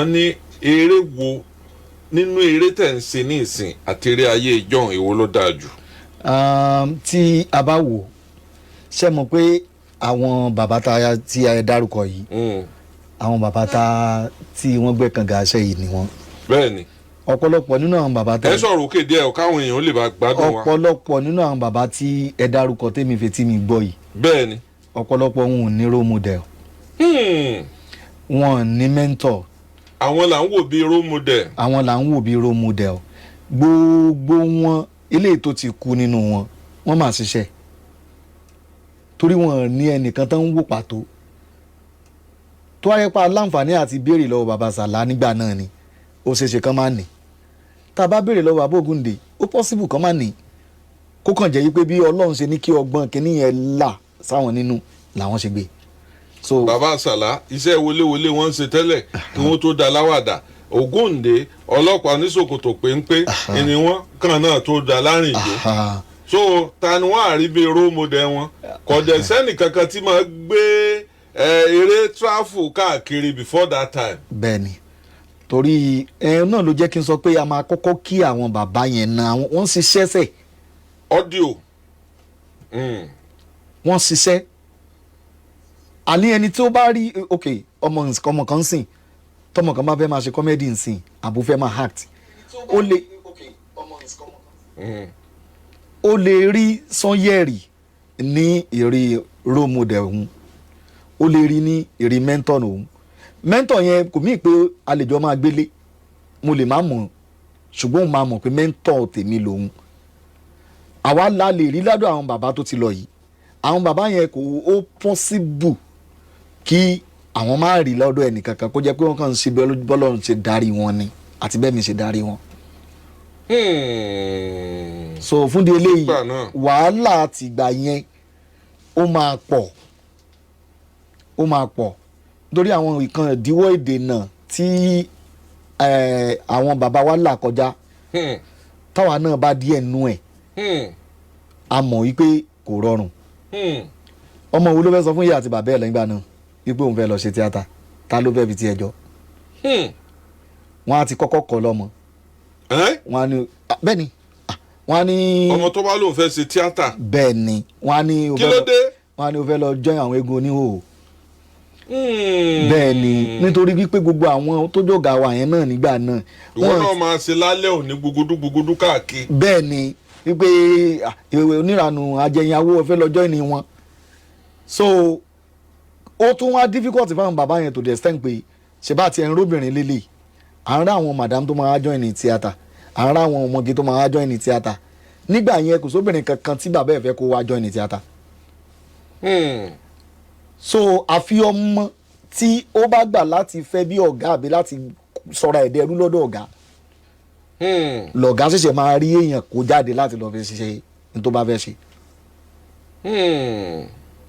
Wọ́n ní eré wo nínú eré tẹ̀ ń ṣe ní ìsìn àti eré ayé ìjọ́un, èwo ló dáa jù? Tí a bá wò, ṣe mọ̀ pé àwọn bàbá tá tí a dárúkọ yìí, àwọn bàbá tá tí wọ́n gbẹ́ kànga aṣẹ́ yìí ni wọ́n. Bẹ́ẹ̀ ni. Ọ̀pọ̀lọpọ̀ nínú àwọn bàbá tá Ẹ sọ̀rọ̀ òkè díẹ̀ o, káwọn èèyàn lè bá gbádùn wa. Ọ̀pọ̀lọpọ̀ nínú àwọn bàbá tí ẹ dárúkọ tèmi fetí mi gbọ́ yìí, bẹ́ẹ̀ ni ọ̀pọ̀lọpọ̀ wọn ò ní role model, wọn ò ní mentor. Àwọn là ń wò bíi role model. Àwọn là ń wò bí role model. Gbogbo wọn, eléyìí tó ti kú nínú wọn, wọ́n máa ṣiṣẹ́ torí wọn ní ẹnìkan tó ń wò pàtó tó wáyé pa láǹfààní àti béèrè lọ́wọ́ bàbá Sàlá nígbà náà ni ó ṣeéṣe kán máa ní. Tá a bá béèrè lọ́wọ́ bàbá Ògúndé, ó possible kán máa ní, kó kàn jẹ́ wípé bí Ọlọ́run ṣe ní kí ọgbọ́n kínní yẹn là sáwọn nínú làwọn ṣe gbé so. Bàbá Sàlá, iṣẹ́ wọléwọlé wọ́n ń ṣe tẹ́lẹ̀ kí wọ́n tó da láwàdà. Ògúndé, ọlọ́pàá oníṣòkòtò péńpé ni wọ́n kàn náà tó da lárìndó. So ta ni wọ́n àrí bíi role model wọn? Kò dẹ̀ sẹ́nì kankan tí máa gbé eré travel káàkiri before that time. Bẹ́ẹ̀ ni, torí ẹ náà ló jẹ́ kí n sọ pé a máa kọ́kọ́ kí àwọn bàbá yẹn náà. Wọ́n ṣiṣẹ́ sẹ̀. Audio. Wọ́n ṣiṣẹ́. Àní ẹni tí ó bá rí, ok, ọmọ ọmọ kan sìn, tọmọ kan bá fẹ́ máa ṣe comedy nsìn àbò fẹ́ máa act, ó lè rí Sanyẹ̀rì ní ìrí role model òun, ó lè rí ní ìrí mentor òun. Mentor yẹn kò mí pé a lè jọ máa gbélé, mo lè má mọ̀, ṣùgbọ́n òun máa mọ̀ pé mentor tèmi lòun. Àwa la lè rí ládùn àwọn bàbá tó ti lọ yìí. Àwọn bàbá yẹn, kò ó possible kí àwọn máa rí lọ́dọ̀ ẹnìkankan, kó jẹ́ pé wọ́n kàn ń ṣe bí Ọlọ́run ṣe darí wọn ni àti bẹ́ẹ̀ mi ṣe darí wọn. So fún di eléyìí, Nígbà náà. wàhálà tìgbà yẹn ó máa pọ̀, ó máa pọ̀ nítorí àwọn nǹkan ìdíwọ́, ìdènà tí àwọn bàbá wa là kọjá, táwa náà bá díẹ̀ nú ẹ̀, a mọ̀ wípé kò rọrùn. Ọmọ wo ló fẹ́ sọ fún ìyá àti bàbá ẹ̀ lẹ́yìn náà wípé òun fẹ́ lọ ṣe tíátà? Ta ló fẹ́ fi tiẹ̀ jọ? Wọ́n á ti kọ́kọ́ kọ́ lọ́mọ. Ẹ́? Wọ́n á ní, ah, bẹ́ẹ̀ ni. Ah, wọ́n á ní Ọmọ tó bá lóun fẹ́ ṣe tíátà? Bẹ́ẹ̀ ni, wọ́n á ní o Kí fẹ́ ló dé? Wọ́n á ní o fẹ́ lọ join àwọn eégún oníhòòhò. Bẹ́ẹ̀ ni, nítorí wípé gbogbo àwọn tó jọ̀gá wa yẹn náà nígbà náà, Ìwọ náà máa ṣe lálẹ́ òní gbugudu gbugudu káàkiri. Bẹ́ẹ̀ ni, wípé ah, ìwé oníranù ajẹyìnwó fẹ́ lọ join wọn. So ó tún wá difficult fáwọn bàbá yẹn to the extent pé ṣe bá tiẹ̀ ń róbìnrin lélẹ̀, à ń rá àwọn madam tó máa join ní tíátà, à ń rá àwọn ọmọge tó máa join ní tíátà. Nígbà yẹn, kò sóbìnrin kankan tí bàbá ẹ̀ fẹ́ kó wá join ní tíátà. So àfi ọmọ tí ó bá gbà láti fẹ́ bí ọ̀gá àbí láti sọ̀rọ̀ ẹ̀dẹ́rú lọ́dọ̀ ọ̀gá, lọ̀gá ṣẹ̀ṣẹ̀ máa rí èèyàn kó jáde láti lọ́ọ́ fi ṣiṣẹ́ ní tó bá fẹ́ ṣe,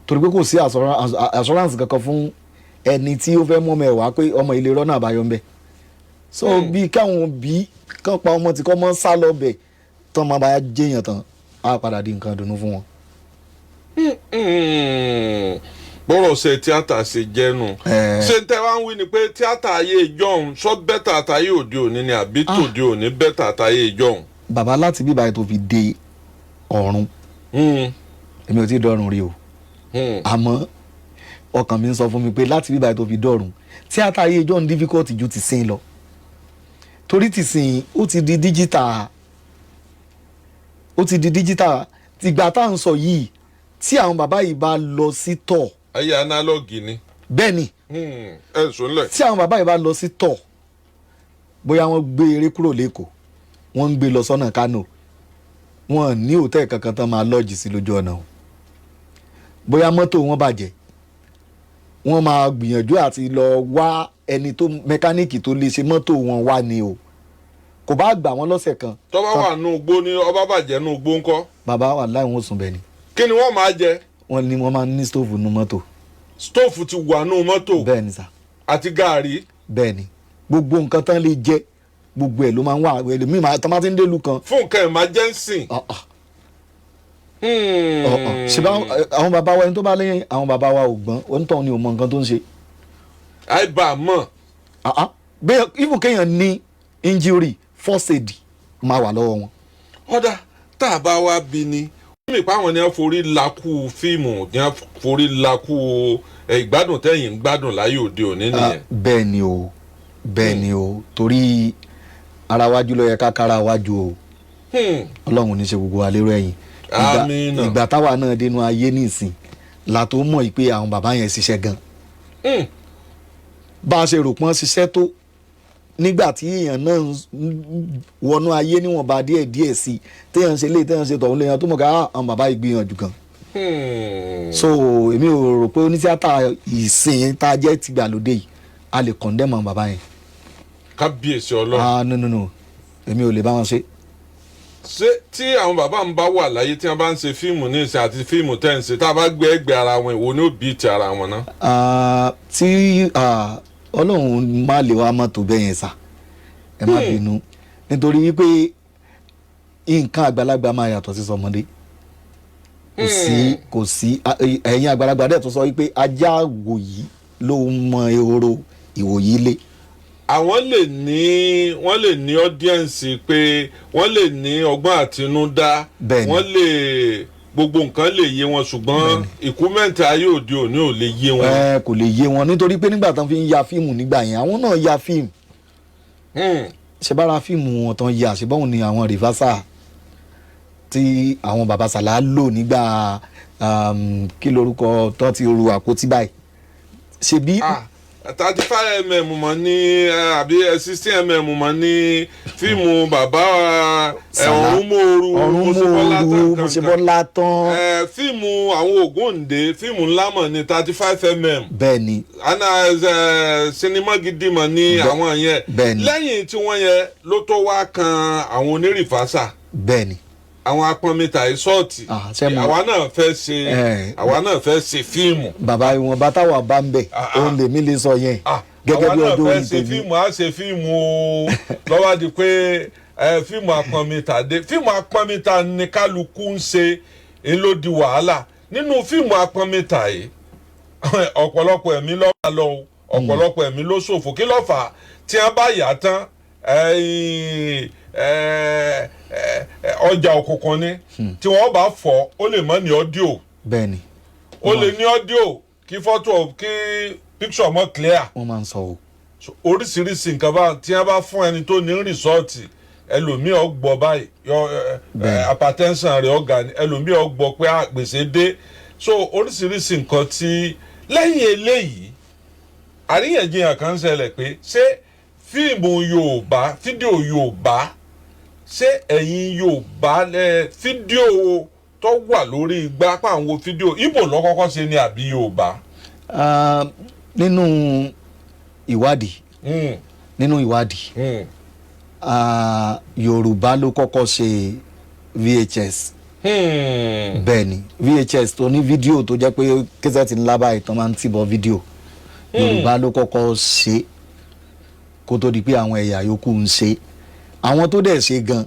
torí pé kò sí assurance kankan fún ẹni tí ó fẹ́ mú ọmọ ẹ̀ wá pé ọmọ ilé rọ́nà àbáyọ ń bẹ̀. So bí káwọn òbí kán pa ọmọ tí kò mọ́ sá lọ bẹ̀ tán, máa bá jẹ́yàn tán, á padà di nǹkan dùnú fún wọn. Bọ́rọ̀ ṣe tíátà ṣe jẹ́nu. Ṣé n tẹ́ wá ń wí ni pé tíátà ayé ìjọ́un sọ better àtayé òde òní ni, àbí tòde òní better àtayé ìjọ́un? Bàbá, láti bíbá yìí tó fi dé ọ̀run, èmi ò tí ì dọ́run rí o, àmọ́ ọkàn mi ń sọ fún mi pé láti bíbá tó fi dọ̀run, tíátà ayé ìjọ́ ń difficult ju ti sìn lọ, torí ti sìn ó ti di digital, ó ti di digital. Tìgbà tá à ń sọ yìí, tí àwọn bàbá yìí bá lọ sí tour, Ayé analog ni. Bẹ́ẹ̀ ni. Ẹ sùn lẹ̀. Tí àwọn bàbá yìí bá lọ sí tour, bóyá wọ́n gbé eré kúrò lẹ́kọ̀ọ́, wọ́n ń gbé lọ sọ́nà Kánò, wọn ní hòtẹ́ẹ̀lì kankan tán máa lọ́ọ̀jì sí lójú ọ̀nà o. Bóyá mọ́tò wọn bàjẹ́, wọ́n máa gbìyànjú àti lọ wá ẹni tó mẹkáníìkì tó lè ṣe mọ́tò wọn wá ni o. Kò bá gbà wọ́n lọ́sẹ̀ kan. Tọ́ba wà nù gbó ní ọba bàjẹ́ nù gbó ńkọ́? Bàbá wà láì, wọ́n sùn bẹ́ẹ̀ ni. Kí ni wọ́n máa jẹ? Wọ́n ní wọ́n máa ń ní stove nínú mọ́tò. Stove ti wà nù mọ́tò? Bẹ́ẹ̀ ni sà. Àti gàárì? Bẹ́ẹ̀ ni, gbogbo nǹkan tán lè jẹ, gbogbo ẹ̀ ló máa ń wà. Ẹlòmíì máa tọ́ máa ti ń délùú kan. Fún nǹkan emergency. Ọ̀ ọ̀ ọ̀ọ̀ ṣe bá àwọn bàbá wa, ẹni tó bá lẹ́yìn àwọn bàbá wa ò gbọ́n, onítọ̀hún ni ò mọ nǹkan tó ń ṣe. Àìbá mọ̀. Ah, ah. Bẹ́ẹ̀ even kéèyàn ní injury, first aid máa wà lọ́wọ́ wọn. Ọ̀dà tá a bá wá bí ni wọ́n mì pa àwọn ni wọ́n forí lakú fíìmù, ni wọ́n forí lakú ìgbádùn tẹ̀yìn ń gbádùn láyé òde òní nìyẹn. Bẹ́ẹ̀ ni o, bẹ́ẹ̀ ni o, torí ara wájú ló yẹ ká kára wájú o. Ọlọ́run ní ṣe gbogbo wa lérò ẹ̀yìn. Àmín. Ìgbà táwa náà dénú ayé nísìn la tó mọ̀ pé àwọn bàbá yẹn ṣiṣẹ́ gan. Bá a ṣe rò pọ́n ṣiṣẹ́ tó nígbà tí èèyàn náà ń wọnú ayé níwọ̀nba díẹ̀ díẹ̀ sí i, téèyàn ṣe léyìí, téèyàn ṣe tọ̀hún, léèyàn tó mọ̀ ká àwọn bàbá yìí gbìyànjú gan. So èmi ò rò pé onítíátà ìsìn tá a jẹ́ tìgbàlódé yìí a lè condemn àwọn bàbá yẹn. Kábíyèsí Ọlọ́run. Ah, no, no, no, èmi ò lè bá wọn ṣe. Ṣé tí àwọn bàbá ń bá wà láyé, tí wọ́n bá ń ṣe fíìmù ní ìsìn àti fíìmù tẹ́ ń ṣe, tá a bá gbé ẹgbẹ́ ara wọn, ìwo ni ó bí ti ara wọn náà? Ah, tí Ọlọ́run má lè wá mọ́tò bẹ́ẹ̀ yẹn sà, ẹ má bínú, nítorí wípé nǹkan àgbàlagbà máa yàtọ̀ sí sọmọdé. Kò sí, kò sí. Ẹ̀yin àgbàlagbà dẹ̀ tó sọ wípé ajá wòyí ló mọ ehoro ìwòyí lé. Àwọn lè ní, wọ́n lè ní audience, pé wọ́n lè ní ọgbọ́n àtinúdá. Wọ́n lè, gbogbo nǹkan lè yé wọn, ṣùgbọ́n equipment ayé òde òní ò lè yé wọn. Ẹ kò lè yé wọn, nítorí pé nígbà tán fi ń ya fíìmù nígbà yẹn, àwọn náà ya fíìmù. Ṣe bára fíìmù wọn tán ya, ṣe báwọn ni àwọn reversal tí àwọn baba sàlá lò nígbà kí lorúkọ tán ti ru àpótí báyìí, ṣe bí. Ah, 35 mm mọ̀ ní àbí 16 mm mọ̀ ní fíìmù bàbá Sàlá. Ọ̀rúnmòoru. Ọ̀rúnmòoru Mọ́ṣẹ́bọ́lá tán. Fíìmù àwọn Ògúndé, fíìmù ńlá mọ̀ ní 35 mm. Bẹ́ẹ̀ ni. Ana sinimá gidi mọ̀ ní àwọn yẹn. Bẹ́ẹ̀ ni. Lẹ́yìn tí wọ́n yẹn ló tó wá kan àwọn onírìfásà, Bẹ́ẹ̀ ni. àwọn apọnmita ìsọ́ọ̀tì. Ah, ṣé mo- Àwa náà fẹ́ ṣe àwa náà fẹ́ ṣe fíìmù. Bàbá, ìwọ̀nba táwa bá ń bẹ̀, Ah, ah. òun lèmi lè sọ yẹn Ah, gẹ́gẹ́ àwa bí náà ọdún fẹ́ orí ṣe tèmi. fíìmù, á ṣe fíìmù o. Lọ́wọ́ di pé fíìmù apọnmita dé, fíìmù apọnmita ní kálukú ń ṣe ń ló di wàhálà. Nínú fíìmù apọnmita yìí, ọ̀pọ̀lọpọ̀ ẹ̀mí ló wà lọ o, ọ̀pọ̀lọpọ̀ ẹ̀mí ló ṣòfò. Kí ló fà á? Tí wọ́n bá yà á tán, ẹ̀yìn, ọjà òkùnkùn ni. Tí wọ́n bá fọ́, ó lè mọ́ ní audio. Bẹ́ẹ̀ ni. Ó lè ní audio kí fọ́tò, kí picture mọ́ clear. Wọ́n máa ń sọ o. So, oríṣiríṣi nǹkan bá tí wọ́n bá fún ẹni tó ní result, ẹlòmíì ó gbọ́ báyìí yọ hypertension rẹ̀ ọ̀gá ni, ẹlòmíì ó gbọ́ pé àgbèsè dé. So oríṣiríṣi nǹkan tí lẹ́yìn eléyìí, àríyànjiyàn kan ń ṣẹlẹ̀ pé ṣé fíìmù Yorùbá, fídíò Yorùbá, ṣé ẹ̀yin Yorùbá ẹ fídíò tó wà lórí igbá pàwọn fídíò Ìgbò lọ́kọ́kọ́ ṣe ni àbí Yorùbá? Ah, nínú ìwádìí, nínú ìwádìí, Yorùbá ló kọ́kọ́ ṣe VHS. Bẹ́ẹ̀ ni, VHS tó ní fídíò, tó jẹ́ pé kẹ́sẹ̀tì ńlá báyìí tán máa ń tìbọ̀ fídíò, Yorùbá ló kọ́kọ́ ṣe kó tó di pé àwọn ẹ̀yà yòókù ń ṣe. Àwọn tó dẹ̀ ṣe gan,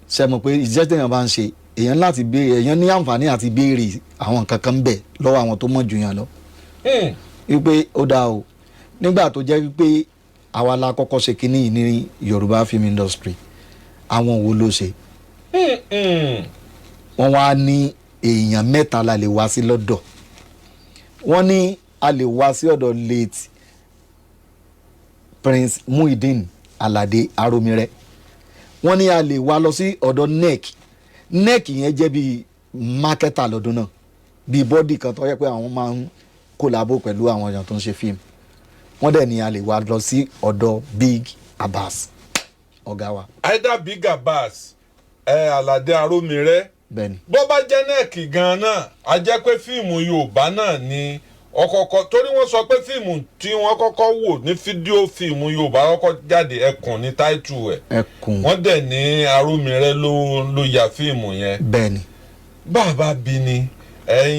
ṣe mọ̀ pé ìṣiṣẹ́ téèyàn bá ń ṣe, èèyàn láti béèrè, èèyàn ní àǹfààní àti béèrè àwọn nǹkan kan ń bẹ̀ lọ́wọ́ àwọn tó mọ̀ jù yàn lọ, wípé ó dáa o, nígbà tó jẹ́ wípé àwa la kọ́kọ́ ṣe kínní yìí ní Yorùbá film industry, àwọn wo ló ṣe? Wọ́n wá ní èèyàn mẹ́ta la lè wá sí lọ́dọ̀. Wọ́n ní a lè wá sí ọ̀dọ̀ late Prince Muideen Alade Aromire, wọ́n ní a lè wá lọ sí ọ̀dọ̀ NEC. NEC yẹn jẹ́ bíi marketer lọ́dún náà, bíi body kan tó yẹ pé àwọn máa ń collabo pẹ̀lú àwọn èèyàn tó ń ṣe fíìmù. Wọ́n dẹ̀ ní a lè wá lọ sí ọ̀dọ̀ Big Abbas, ọ̀gá wa. Either Big Abbas, Aládé Arómirẹ́. Bẹ́ẹ̀ni. Bó bá jẹ́ NEC gan náà, a jẹ́ pé fíìmù Yorùbá náà ni ọ̀kọ̀ọ̀kọ̀, torí wọ́n sọ pé fíìmù tí wọ́n kọ́kọ́ wò ní fídíò, fíìmù Yorùbá kọ́kọ́ jáde, Ẹkùn ní táìtù ẹ̀. Ẹkùn. Wọ́n dẹ̀ ní Arómirẹ́ ló ya fíìmù yẹn. Bẹ́ẹ̀ni. Bàbá bí ni ẹ̀yin.